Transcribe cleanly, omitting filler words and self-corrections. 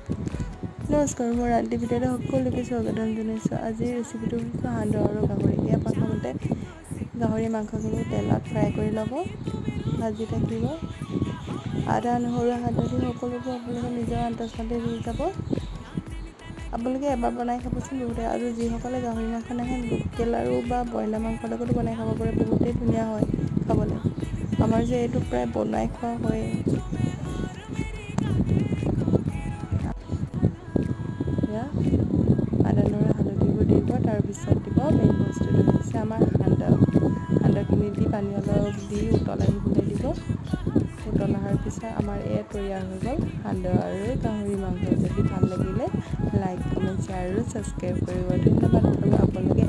নমস্কাৰ, মই ৰান্ধি ভিতৰতে সকলোকে স্বাগতম জনাইছোঁ। আজিৰ ৰেচিপিটো হৈছে সান্দহ আৰু গাহৰি। এয়া প্ৰথমতে গাহৰি মাংসখিনি তেলত ফ্ৰাই কৰি ল'ব, ভাজি থাকিব। আদা, নহৰু, হালধি সকলোবোৰ আপোনালোকে নিজৰ আন্দাজমতে দি যাব। আপোনালোকে এবাৰ বনাই খাবচোন বহুতে। আৰু যিসকলে গাহৰি মাংস নাখায়, লোকেল আৰু বা ব্ৰইলাৰ মাংসৰ লগতো বনাই খাব পাৰে, বহুতেই ধুনীয়া হয় খাবলৈ। আমাৰ যে এইটো প্ৰায় বনাই খোৱা হয়েই। আদা, নহৰু, হালধিবোৰ দিব। তাৰপিছত দিব মেইন বস্তুটো হৈছে আমাৰ সান্দহ। সান্দহখিনি দি পানী অলপ দি উতল আহিবলৈ দিব। উতল অহাৰ পিছত আমাৰ এয়া তৈয়াৰ হৈ গ'ল সান্দহ আৰু গাহৰি মাংস। যদি ভাল লাগিলে লাইক, কমেণ্ট, শ্বেয়াৰ আৰু ছাবস্ক্ৰাইব কৰিব। ধন্যবাদ। আৰু আপোনালোকে